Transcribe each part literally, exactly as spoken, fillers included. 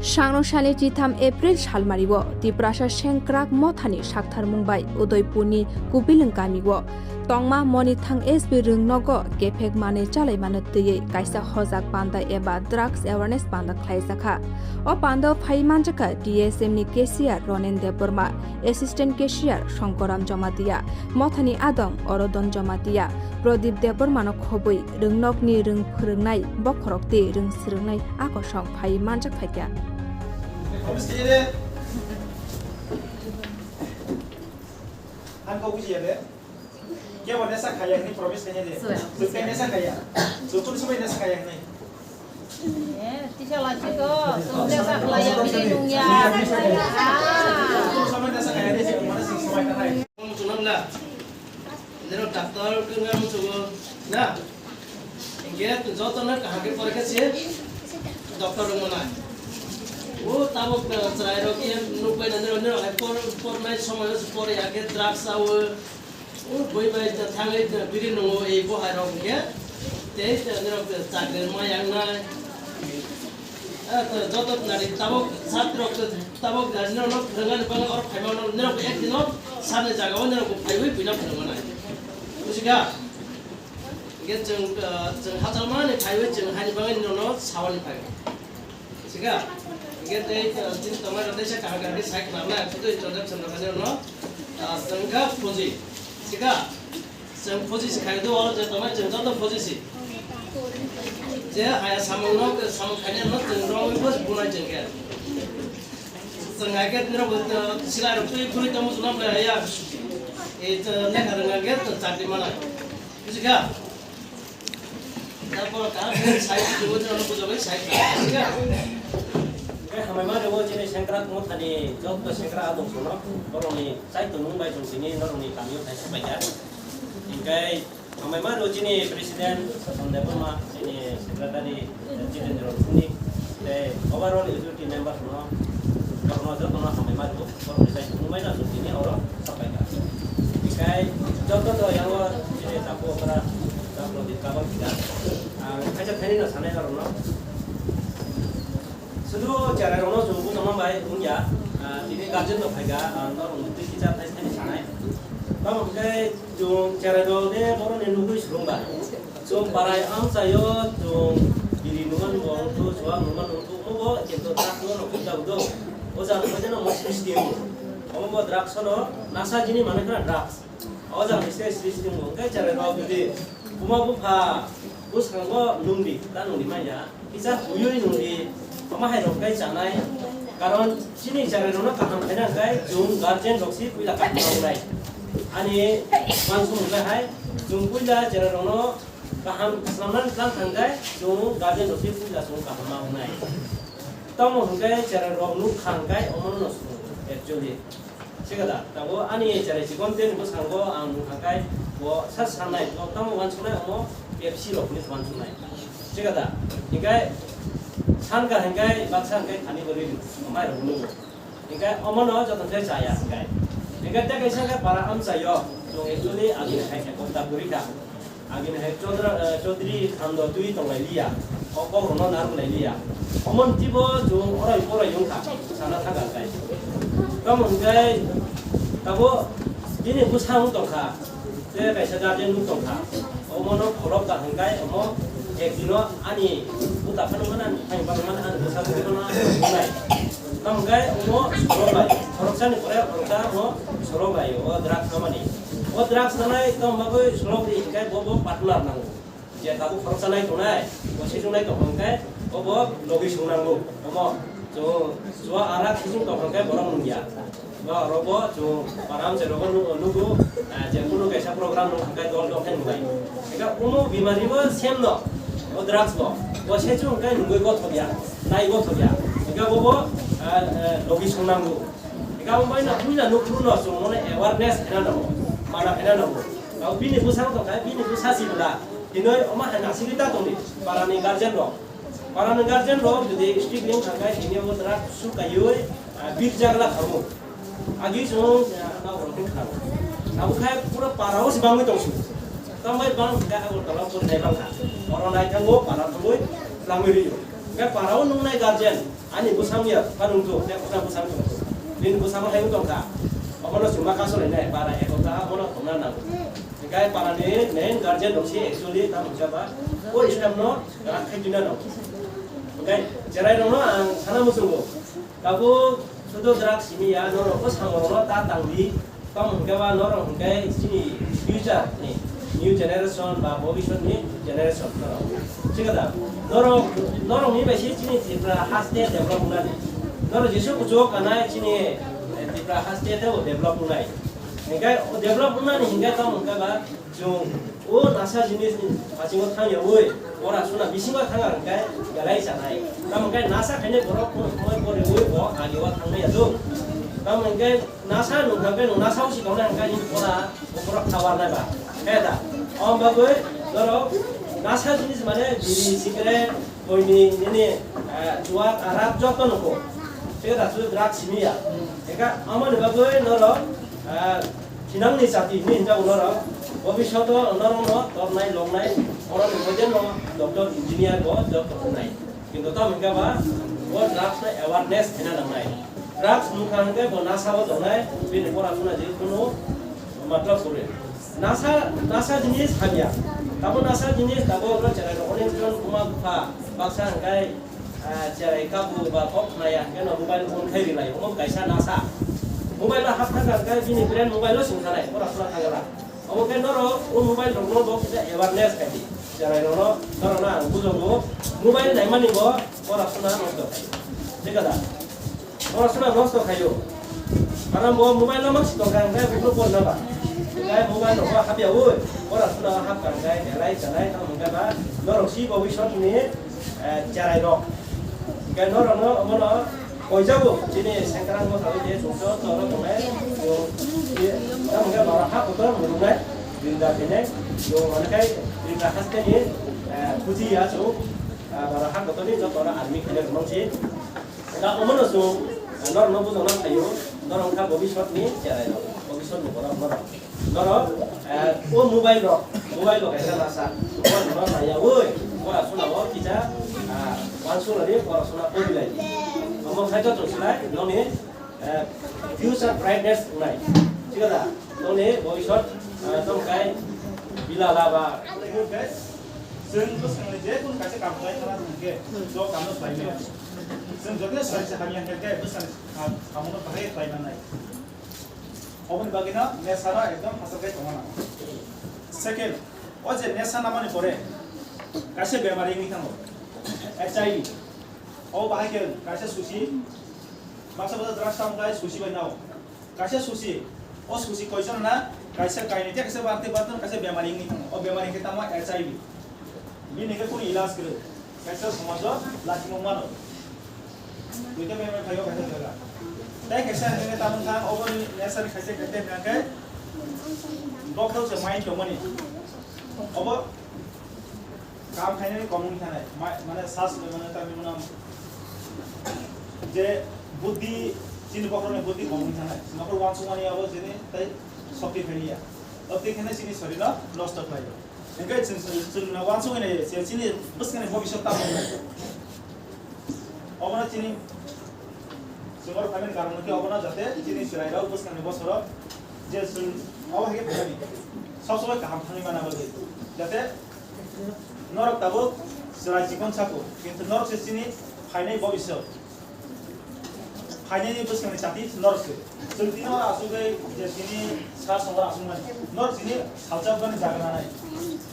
Sangno sani chitham April salmario Tiprasa Sengkrak Mothani saktharmung bai Udaipurni Kubilwng kamio tongma Monithang S B rwngnogo kephek manwi chalaimano twiwi kaisa hojak panda eba drugs awareness panda khlaijakha. O pandao phai manjakha T S M ni cashier Ronen Debbarma, assistant cashier Songkoram Jamatia, mothani adong Orodon Jamatia, Prodip Debbarmano khobwi rwngnokni rwng phwrwngnai bokhorok tei rwng swrwngnai akosong phai manjak phaikha. Ang kok bujiya de. Kebo nesa khaya hwnwi promise kanya de. Sir. Sir, kaya nesa khaya. Sir, tun sampai nesa khaya hwnwi. Eh, tisa lachiko, tun nesa khaya bini nungya. Ah. Tun sampai nesa khaya de, sir, mana sih sampai khaya. Chunam na. Nero doctor kwnga muchungo na. Hinkhe jotono kaham khe porikha se doctor wngmano. O tabuk, eh, chwrairok khe nukbai na nero, nero hai por-, pornai somoio se pore ya khe drugs chawo. O bui bai thangwi biri nungo ei bohairok hinkhe. Tei nero chakri ma yangnai. Eh, to joto nari tabuk satrok tabuk nari nero no phwrwngani bagwi oro phaima no nero ek dino sani jagao nero phaiwi buino phwrwngmani. Bujiga? Hinkhe chwng, ah, chwng hachal mani phaiwi chwng haini bagwi nono sawani phai. Bujiga? Hinkhe tei, ah, chini tongmani rok teisa kaham kaham khe sai khwlangna, khudu introduction rok haino no, ah, chwng kha phuji. Bujiga? Chwng phuji se khai do, oro je tongmani chwng joto phuji se. Je haya samung no, samung khainai no chwng romwi bo bunai chwng khe. Chwng hai khe nirok bo, ah, sila rok twi khurui tongmo chwng no belai ya. E, lekha rwngya khe chakri manai. Bujiga? Tei borok kaham khe sai twiwi norok bujagwi sai kha. Hwnkhe hambai ma rwo chini Sengkrak Mothani jotto Sengkrak adong sono borokni chaitonmung bai chwng tini norokni kamio thai se paikha. Hwnkhe hambai ma rwo chini President Sasan Debbarma, chini Secretary Jitendra Rukuni, tei overall executive member no, borokno jotono hambai ma rwo, borokni chaitonmung bai no chwng tini oro sapaikha. Hwnkhe joto to yango chini tabu okra, tabu di kabang kida. Ang kaisa thaini no sanai norokno. Sudu cherai rokno chwng bujakna bai wngya, ah, tini guardian rok phaikha, ah, norok mukti kicha thai thani sanai. Tamo hwnkhe chwng cherai rok de boroni nugwi swrwngba. Chwng parai amchaio chwng biri nungmani bo wngthu, chuwak nungmani wngthu, omo bo kintu drugs no rok bujago do. O jaga khe no mo system. Omo bo drugs no nasa jini manwi khna drugs. O jaga ni stage stage ni mung khe cherai rok jodi buma bupha bwskango nungdi, ta nungdi manya, kisa huyui nungdi, omo hai rok khe chanai. Karon chini cherai rokno kaham khaina khe chwng guardian rok si puila kaham wngnai. Ani uansukmung khe hai chwng puila cherai rokno kaham swnamnani tlang thang khe chwng guardian rok si puila chwng kaham ma wngnai. Tamo hwnkhe cherai rok nuk thang khe omono no swrwngo actually. Sikada, tabuk ani cherai chikon tei bwskango ang nukha khai bo sa sanai, bo tamo uansuknai, omo Pepsi rok hinwi uansuknai. Sikada, hinkhe sanka hinkhe baksa hinkhe thani bo rili, omai rok nugo. Hinkhe omono joto khe chaya hinkhe. Hinkhe tei kaisa khe para amchaio, chwng actually agini hai khe kok da kwrwi kha. Agini hai Chodra-, eh, Chaudhary Khando twi tonglai liya, o kok rokno narwk lai liya. Omo ni twibo chwng orai porai wng kha, sana thang kha kai. Tamo hwnkhe tabuk bini bwsa wng tong kha, tei kaisa guardian nuk tong kha. Omo no kholop da hwnkhe omo ek dino ani buta phano mano, ani phai phano mano, ani bwsa phano mano, ani wngnai. Tamo hwnkhe omo sorok lai, khoroksani pore khoroksa omo sorok lai o drugs hamani. O drugs nanai tamo bagwi sorok ri hwnkhe bo, bo partner nango. Je tabuk khoroksa nai tongnai, bo sisung nai tong hwnkhe bo, bo logi sung nango. Omo chwng chwng arak sisung tong hwnkhe borok nung ya. Ba oro bo chwng param je rogo nu-, nugo, ah, je kunu kaisa program rok hwnkhe dol dol khe nungnai. Eka omo bimari bo same no, o drugs bo. Bo se chwng hwnkhe nungwi gothok ya, nai gothok ya. Eka bo bo, ah, ah, logi sung nango. Eka bo bai no puila nukhuru no chwng mone awareness khena nango, mana khena nango. Abo bini bwsang tong kha, bini bwsa si bwla. Hinoi omo hai nasigwi ta tongdi, parani guardian rok. Parani guardian rok jodi strict wng thangkha, hini omo tara su kaiwi, ah, bir jagla khamu. Agi chwng, ah, nogor khe khnao. Abo khai pura para o se bangwi tongsu. Tambai bang kha Agartala o nai bang kha. Oro nai thango, para thangwi langwi rio. Para o nungnai guardian, ani bwsang ya, kha nungthu, tei kwcham bwsang tongthu. Bini bwsang hai wng tongkha. Omono chwngma kasu lainai, para ekota, omono tongna nango. Hinkhe para ni main guardian rok se actually tamo hwnka ba, o Islam no rak khai tuna nango. Hinkhe cherai rok no ang sana muchungo. Tabuk sudu drugs simi ya, norok o samung rok no ta tangdi. Tamo hwnkhe ba norok hwnkhe chini future ni new generation ba bobiswt ni generation norok. Thik da? Norok, norok ni bai se chini Tripura haste develop wngnani. Norok jesu kuchuk kanai chini, eh, Tripura haste tebo develop wngnai. Hwnkhe o develop wngnani hwnkhe tamo hwnkhe ba chwng o nasa jinis ni phasingo thang yawi, pora suna bisingo thang ang khe belai chanai. Tamo hwnkhe nasa khainai borok phone khoi poriwi bo ageo thang ya do. Tamo hwnkhe nasa nung kha khe nung nasa o si tongnai hwnkhe nini pora o borok khabar nai ba. Khe da? Om bagwi norok nasa jinis mane biri, cigarette, koini nini, eh, juwa, arak joto nukho. Tei da su drugs simi ya. Eka amoni bagwi norok, eh, thinangni jati hinwi hinjago norok. Bobishoto norokno tornai longnai, oro ni mojen no doctor, engineer bo job tongnai. Kintu tamo hwnkhe ba o drugs no awareness khena nangnai. Drugs nukha hwnkhe bo nasa o tongnai, bini pora suna je kunu matlab kwrwi. Nasa, nasa jinis hamya. Tamo nasa jinis tamo oro cherai rok onek jon buma bupha baksa hwnkhe, ah, cherai kabu ba kok khnaya hwnkhe no mobile phone khai rilai. Omo kaisa nasa. Mobile o hap thangkha hwnkhe bini brain mobile o sing thanai, pora suna thangala. Omo khe norok o mobile rok no bo kisa awareness khai di. Cherai rok no, norok no ang bujogo. Mobile naimani bo pora suna nosto khai. Thik da? Pora suna nosto khaio. Karon bo mobile no masi tongkha hwnkhe bukno porna ba. Hwnkhe mobile rok hapya oi. Pora suna hapkha hwnkhe belai chalai tamo hwnkhe ba norok si bobisot ni, eh, cherai rok. Hwnkhe norok no omono koijago chini sengkrang mo sawi je chukcho toro tongnai. Tamo hwnkhe bara ha kotor murungnai. Rinda khainai. Yo mane kai rinda haste ni, eh, khuchi ya chu, eh, bara ha kotor ni joto no army khainai rwmang si. Da omono chwng, eh, norokno bujokna phaio, norok wngkha bobiswt ni cherai rok, bobiswt ni borok norok. Norok, eh, o mobile rok, mobile rok kaisa nasa, mobile rok naiya oi, pora suna o kisa, ah, uansuk lai di, pora suna pori lai di. Omo khai to chwng slai, noni, eh, future brightness wngnai. Thik da? Noni bobiswt, eh, tong kai bilala ba. Chwng bwskangni je kun kaisa kam khlai thana hwnkhe, jo kamno khlai maya. Chwng joto swrang se hamya hwnkhe bwskang Ham-, hamono bahai khlai mannai. Oboni bagwino nesano ekdom hachal khe tongma nango. Second, o je nesa namani pore kaisa bemari wngwi thango, H I V. O bahai khe kaisa susi, baksa baksa drugs tamo khlai susi bai nao. Kaisa susi, o susi koichona na kaisa kainwi tei kaisa bartwi bartwi kaisa bemari wngwi thango. O bemari khe tamo H I V. Bini khe kunu ilaj kwrwi. Kaisa somajo lachi mung mano. Duita bemar phaio kaisa jaga. Tai kaisa hwnwi tamo thang oboni nesani khaise khaite hwnkhe dokhel se mind tongmani. Obo kam khainani komung thanai. Ma-, mane sas mane tamo mane je buddhi, chini bokhorokni buddhi komung thanai. Nokhor wansukmani abo jeni tai sokti phailiya. Obtwi khainai chini sorino nosto khlaio. Hingke chwng, chwng, chwng na wansugwi nai, chini bwskangni bobiswt tamo wngnai. Obono chini chwngor phaimani karon hwnkhe obono jate chini chwrairok bwskangni bosoro je chwng obo hai khe phaimani sob somoi kaham thangwi mana bagwi. Jate norok tabuk chwrai chikon sako, kintu norok se chini phainai bobiswt. Phainani bwskangni chati norok se. Chwng tini oro asugwi je tini sa songo asukmani. Norok tini salsa bani jaga nanai.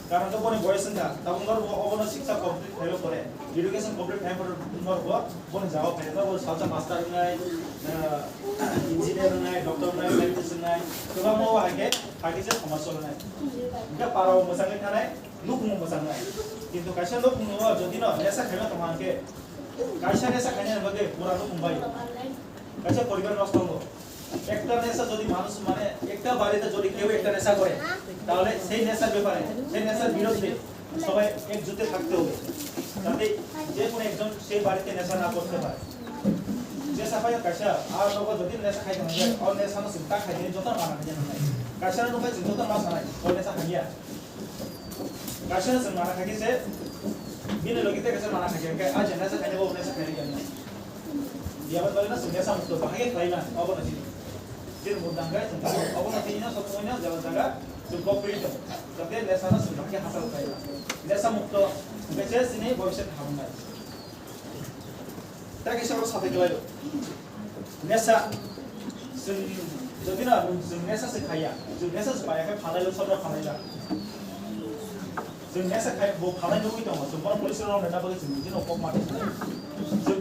Karon khe boni boyes wngkha. Tabuk norok bo obono siksa complete khlaiba pore, education complete khlaiba pore norok bo boni jaga phai norok bo salsa master wngnai, eh, engineer wngnai, doctor wngnai, scientist wngnai. Kwbangma o hai khe phai khe se somaj cholnai. Hingkhe para o mwchangwi thanai. Nukhung mwchang nai. Kintu kaisa nukhung o jodi no nesa khaima tongma hwnkhe, kaisa nesa khainani bagwi pura nukhung bai. Kaisa poribar nosto wngo. Ekta nesa jodi manush mane ekta barite jodi keu ekta nesa kore, tahole sei nesar bepare, sei nesar birodhe sobai ekjute thakte hobe. Jate je kono ekjon sei barite nesa na korte pare. Nesa khaio kaisa, ar nogo jodi nesa khai tongkhe, o nesa no chwng ta khainani joto mana khainani. Kaisa no nukhai chwng joto ma sanai, o nesa khaiya. Kaisa chwng mana khaikhe se Ini logi teka sa mana kaya kaya aja nasa kaya bo nasa kaya kaya. Dia buat balik nasa nasa mukto bahaya kaya lah. Apa nasi? Sir mudang kaya sendiri. Apa nasi ini nasa semua ini jalan jaga. Sir kau free tu. Tapi nasa nasa bahaya hasil kaya lah. Nasa mukto. Nasa sini boyset hamnai. Teka sa sate kaya. Nesa, chwng, jodi no chwng nesa se khaiya, chwng nesa se paiya khe phalai lo, sodro phalai la. Chwng nesa khai, bo phalai nugwi tongo, chwng bono police rok rwna bagwi chwng bini kok ma twi sanai. Chwng